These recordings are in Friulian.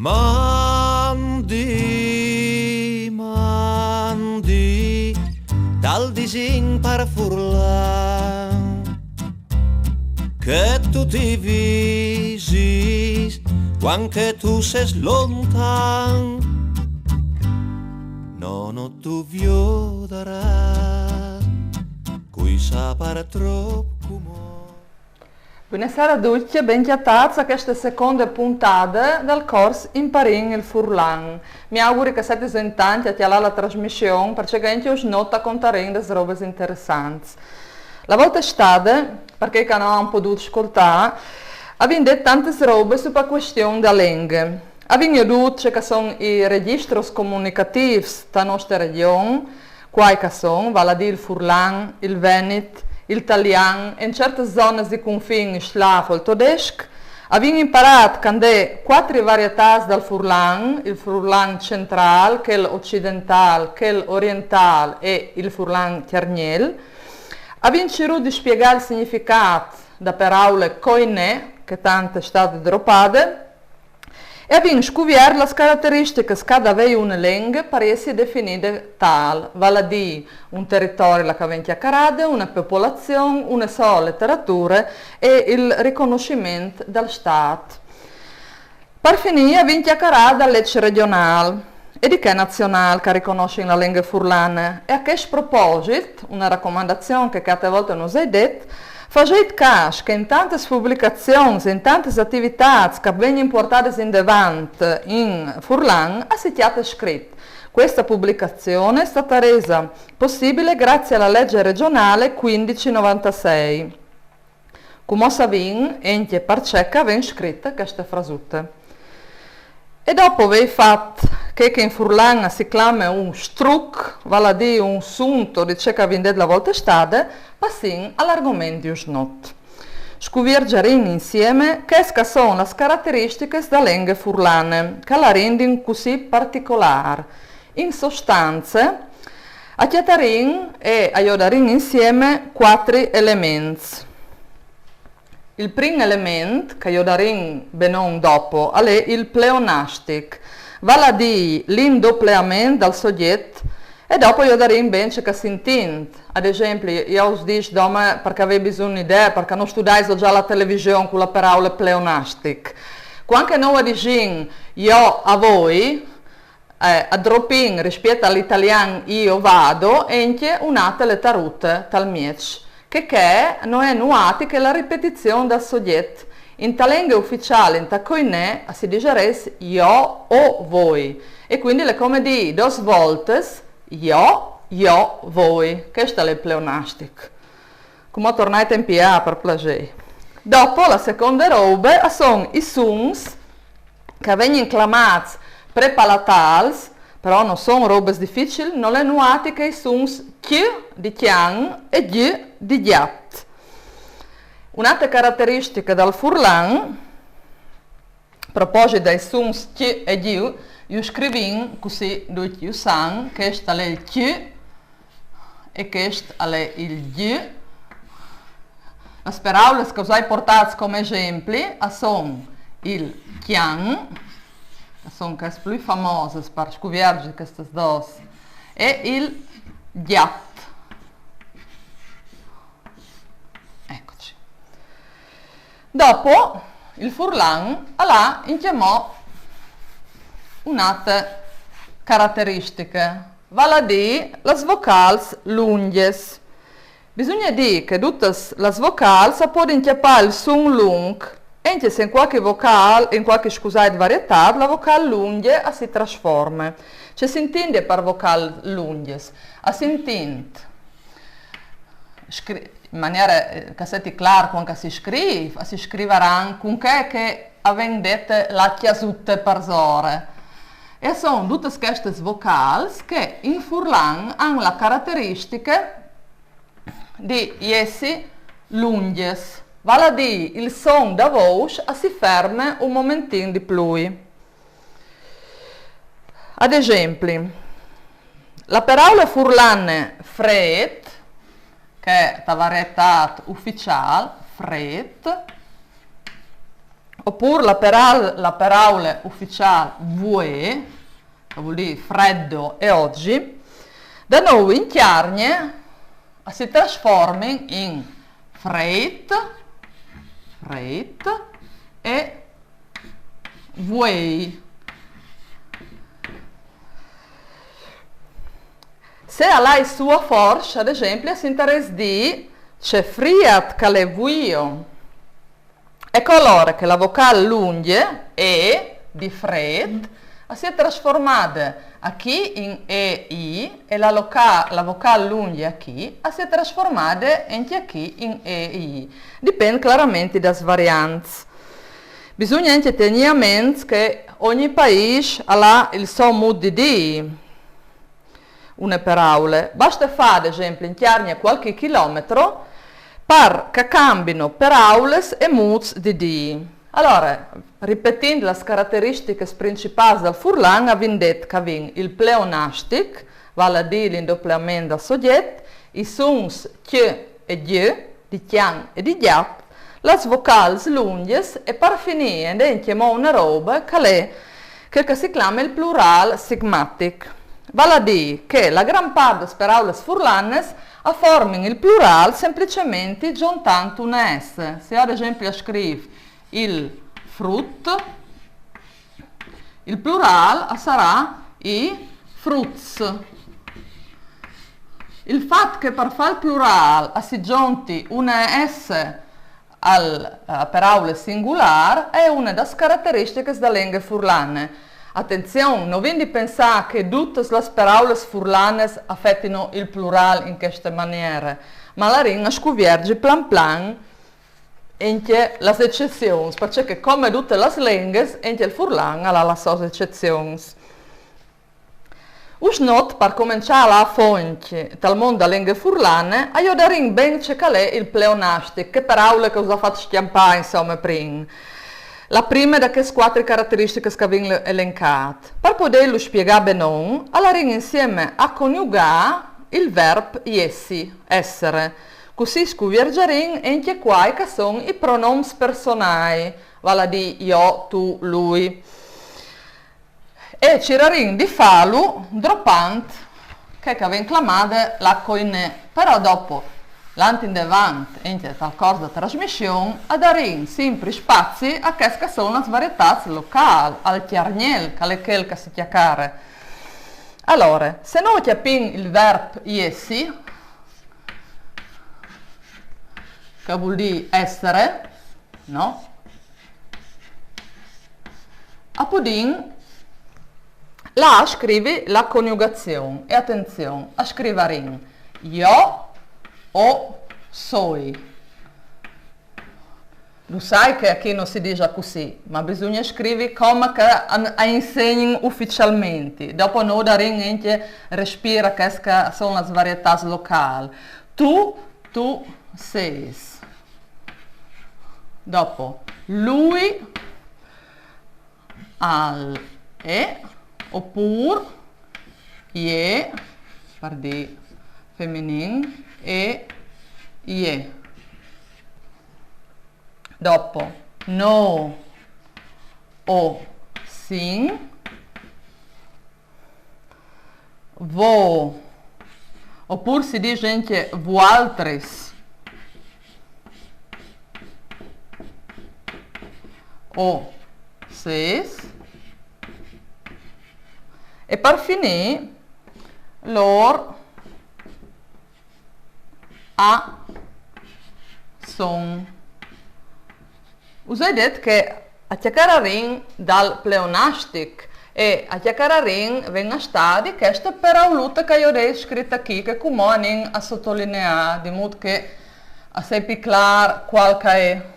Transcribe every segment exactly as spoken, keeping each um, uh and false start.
Mandi, mandi, tal disin par furlan, che tu ti visis, quan che tu ses lontan. No, no tu viodaràs, cui sa par trop cumò. Buonasera a tutti e ben cjattats a questa seconda puntata dal cors Imparìn il furlan. Mi auguri che seti in tanti a cjalà la trasmission, perché che anche us nota contarìn des robes interessants. La volta stada, perché che non han potuto ascoltare, avin det tantes robes su per question da lenghe. Avin jodut ce che son i registros comunicativi da nostra region, quai che son, val a dir il furlan, il venit, il talian, in certes zones di confin il slav o il todesc. Avin imparat candè quattro varietats dal furlan, il furlan central, quel occidental, quel oriental e il furlan cjargnel. Avin cirut di spiegar il significat da paraule koine, che tante è state droppade, e avin scuviert las carateristiches che ha da avei une lenghe per essi definide tal, val a dir un territori là che ven cjacarade, una popolazion, una so literatura e il riconosciment dal stat. Per finir avin cjacarà da leç regional e di che nazional che riconoscin la lenghe furlane. E a quest proposit, una racomandazion che certe volte nus hai det, faseit cas che in tantes publicazions, in tantes attivitats che vegnin portades indevant in furlan, a si cjate scrit: questa publicazione è stata resa possibile grazie alla legge regionale quindici novantasei. Cumò savin enche parcè che avin scritte queste frasute. E dopo avei fat che, che in furlan si clame un struc, val a dir un sunto di ce che avin det la volta stada, passin all'argoment di usnot. Scuviergiarin insieme ches che son las carateristiches da lenghe furlane, che la rendin cussì particolar. In sostanze, a cjatarin e a jodarin insieme quattro elements. Il prim element che jodarin benon dopo al è il pleonastic, val a dir l'indopleament dal sogjet, e dopo jodarin ben ce che s'intint. Ad esempli, jo us dis dome perché avei bisogn idee, perché no studais già la television con la paraula pleonastic. Quando che noi disin jo a voi, eh, a dropin rispetto all'italian io vado, enche un'altra lettarute tal mieç, che, che no è nuati che la ripetizion dal sogjet. In ta lenghe ufficiale, in ta koinè, si diserès jo o voi. E quindi le come di dos voltes jo, jo, voi. Questa è il pleonastic. Cumò tornait a impiar, per plasei. Dopo, la seconda robe a son i suns che vegnin clamats prepalatals, però no son robes dificil, no l'è nuati che i suns cj di cjan e gj di gjat. Un'altra caratteristica dal furlan, a proposit dai suns cj e gj, ju scrivin cussì ducj ju san, quest al è il cj e quest al è il gj. Las paraulas che us hai portats come esempli a son il cjan, che son ches plui famosas per scuviergi questas dos, e il gjat. Eccoci. Dopo, il furlan al ha inchemò un'altra caratteristica, val a dir las vocals lunghes. Bisogna dir che dutas las vocals a podin cjapar il sun lung, enche se in qualche vocal, in qualche, scusait, varietat, la vocal lunghe a si trasforme. Ce s'intindie per vocal lunghes? A s'intint scri-, in maniera, eh, che seti clar con che si scriv, si scrivaran con che che a ven dette la cjasute parsore. E a son dutas questas vocals che in furlan han la caratteristiche di jessi lunghes, val a dir il son da vousch a si ferme un momentin di plui. Ad esempli, la paraula furlane fret, che è ta varietat ufficial, fret, Opûr la, peral- la peraule uficiâl vuê, che vûl dî freddo e oggi, da nô in Cjargne a si trasformin in frêt, frêt e vuei. Se a lais sù a forch, ad esempli, a s'intarès dî ce friat che al è vuio. Eco alore che la vocâl lungje, e, di frêt, a si è trasformade achì in e, i, e la, loca- la vocâl lungje achì a si è trasformade encje achì in e, i. Dipent claramenti das variants. Bisugne encje tignî a ment che ogni paîs al à il so mût di dî une peraule. Baste fâ, ad esempli, in Cjargne cualchi chilometro par che a cambino peraules e mûts di dî. Alore, ripetint las carateristichis principâls dal furlan, a vin det che a vin il pleonastic, vâl a dî l'indopleament dal sogjet, i suns cj e gjë, di cjan e di gjat, las vocâls lungjes e par finî encjemò une robe che al è chel che si clame il plurâl sigmatic. Vâl a dî che la gran part das peraulas furlanas a formin il plurâl semplicementi zontant une s. Se jo, ad esempli, a scrîf il frut, il plurâl a sarà i fruts. Il fat che par fâ il plurâl a si zonti une s al, a peraule singulâr e je une das carateristichis da lenghe furlane. Atenzion, no vin di pensâ che dutis las peraulas furlanas a fetin il plurâl in cheste maniere, ma larìn a scuvierzi plan plan encje las ecezions, parcè che come dutis las lenghis, encje il furlan al à las sôs ecezions. Usgnot, par començâ a lâ a font tal mont da lenghe furlane, a jodarìn ben ce che al è il pleonastic, chê peraule che us à fat scjampâ, insome, prin. La prime da chês cuatri carateristichis che a vin elencât. Par podêlu spiegâ benon, a larìn insieme a coniugâ il verb jessi, essere. Cussì scuvierzarìn encje cuâi che a son i pronoms personâi, vâl a dî jo, tu, lui. E cirarìn di fâlu dropant chê che a vin clamade la coinè. Però dopo, lant indevant, encje tal cors da trasmission, a darìn simpri spazi a chês che a son las varietâts locâls, al cjargnel, che al è chel che si cjacare. Alore, se nô cjapìn il verb jessi, che al vûl dî essere, no? A podìn lâ a scrivi la coniugazion. E atenzion, a scrivarìn jo o soi. Lu sai che achì no si dîs cussì, ma bisugne scrivi come che a, a insegnin uficialmenti. Dopo nô darìn encje respîr a chês che a son las varietâts locâls. Tu, tu sês. Dopo, lui al è, opûr jê, par dî feminin, e jê. Dopo, nô o sin, vô, opûr si dîs encje vualtris, o sês, e par finî lôr a son. Us ai det che a cjacararìn dal pleonastic e a cjacararìn, ven a stâ, di cheste peraulute che jo o ai scrit achì, che cumò anìn a sotolineâ, di mût che a sei plui clâr cuâl che e je.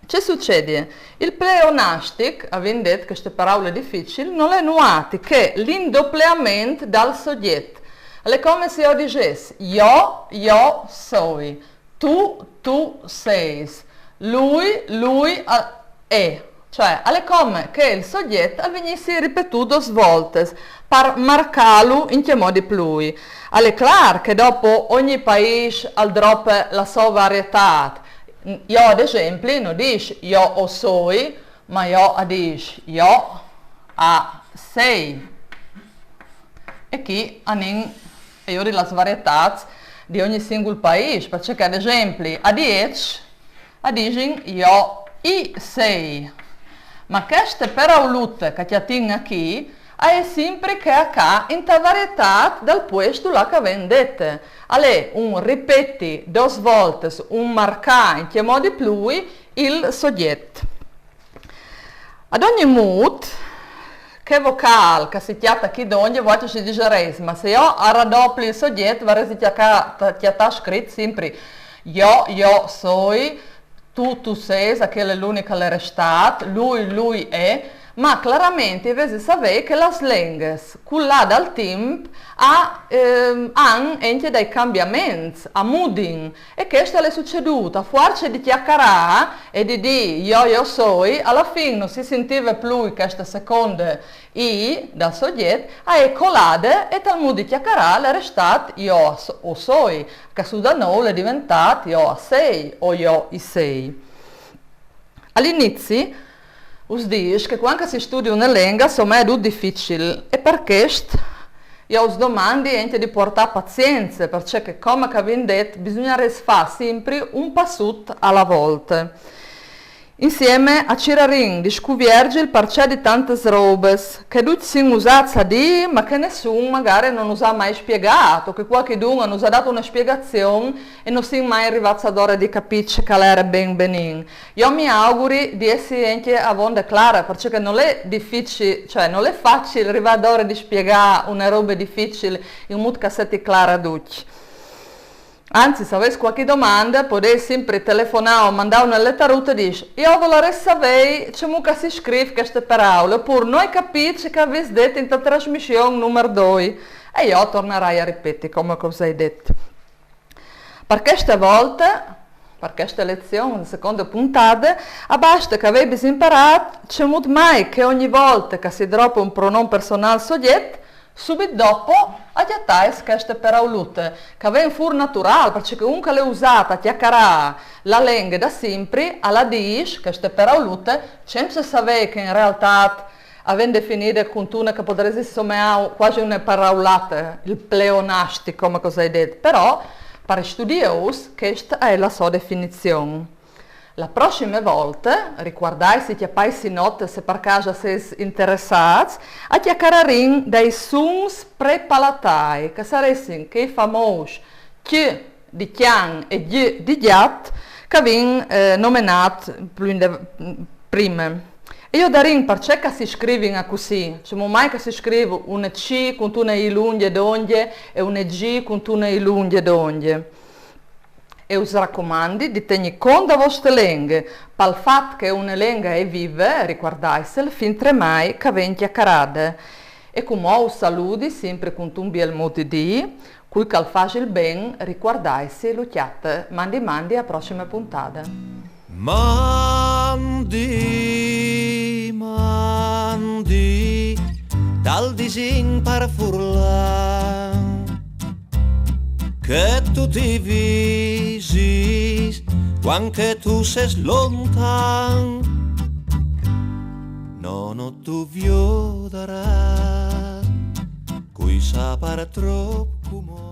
Ce sucedie? Il pleonastic, a vin det, cheste peraule dificile, nol è nualtri che l'indopleament dal sogjet. Al è come se jo o disès jo, jo soi, tu, tu sês, lui, lui al è. Cioè, al è come che il sogjet al vignissi ripetût dôs voltis, par marcâlu encjemò di plui. Al è clâr che dopo ogni paîs al drope la sô varietât. Jo, ad esempli, no dîs jo o soi, ma jo a dîs jo a sei. E chi a nin, e jo di las varietâts di ogni singul paîs, parcè che, ad esempli, a Dieç a disin jo i sei. Ma cheste peraulute che a cjatìn achì, a è simpri chê a ca inte varietât dal puest là che a ven dete. Al è un ripeti dôs voltis, un marcâ in chê modi plui il sogjet. Ad ogni mût, chê vocâl che si cjate achì dongje, vualtris si disareis, ma se jo a radoplii il sogjet, varès di cjatâ, cjatâ scrit simpri jo, jo soi, tu, tu sês, achel al è l'unic che al è restât, lui, lui è, ma claramenti o vês di savê che las lenghis, cul lâ dal timp, a, ehm, a àn encje dai cambiaments, a mudin. E chest al è sucedût, a fuarce di cjacarâ e di dî jo, jo soi, a la fin no si sintive plui cheste seconde i dal sogjet, a è colade e tal mût di cjacarâ al è restât jo a s-, o soi, che su da noul al è deventât jo a sei o jo i sei. Al inizi us dîs che cuant che si studie une lenga, insome, e je dut dificil, e par chest jo us domandi encje di puartâ pazience, parcè che, come che o vin det, bisugnarès fâ simpri un passut a la volte. Insiemi a cirarìn di scuvierzi il parcè di tantis robis, che ducj sin usâts a dî, ma che nissun magari no nus à mai spiegât, o che cualchidun nus à dât une spiegazion e no sin mai rivâts adore di capî ce che al jere ben benin. Jo mi auguri di jessi encje avonde clare, parcè che nol è dificil, cioè nol è facil rivâ adore di spiegâ une robe dificil in mût che e seti clare a ducj. Anzit, se o vês cualchi domande, o podês simpri telefonâ o mandâ une letarute e dî: jo o volarès savê cemût che si scrîf cheste peraule, opûr no ai capît ce che o vês det inte trasmission numar doi. E jo o tornarai a ripeti, come che us ai det. Par cheste volte, par cheste lezion, seconde puntade, e baste che o vebis imparât cemût mai che ogni volte che si drope un pronom personâl sogjet, subit dopo a cjatais cheste peraulute, che e ven fûr naturâl, parcè che un che al è usât a cjacarâ la lenghe da simpri, al dîs cheste peraulute, cence savê che in realtât e ven definide cuntune che e podrès insomeâ cuasi une peraulate, il pleonastic, come che us ai det, però, par i studiôs, cheste e je la sô definizion. La prossime volte, ricuardaitsi di cjapâ si note se par câs o sês interessâts, o cjacararìn dai suns prepalatâi, che a saressin chei famôs cj di cjan e gj di gjat, che o vin, eh, nomenât plui inde-, prime. E jo o darìn parcè che si scrivin cussì, cemût mai che si scrîf une c cuntune i lungje dongje e une g cuntune i lungje dongje. E us racomandi di tignî cont de voste lenghe, pal fat che une lenghe e je vive, ricuardaitsel, fintremai che e ven cjacarade. E cumò us saludi simpri cuntun biel mût di dî, cui che al fâs il ben, ricuardaitsi, lu cjate. Mandi, mandi, a prossime puntade. Mandi, mandi, tal disin par furlan, che tu ti visis cuant che tu sês lontan. No, no tu viodarâs, cui sa par trop cumò.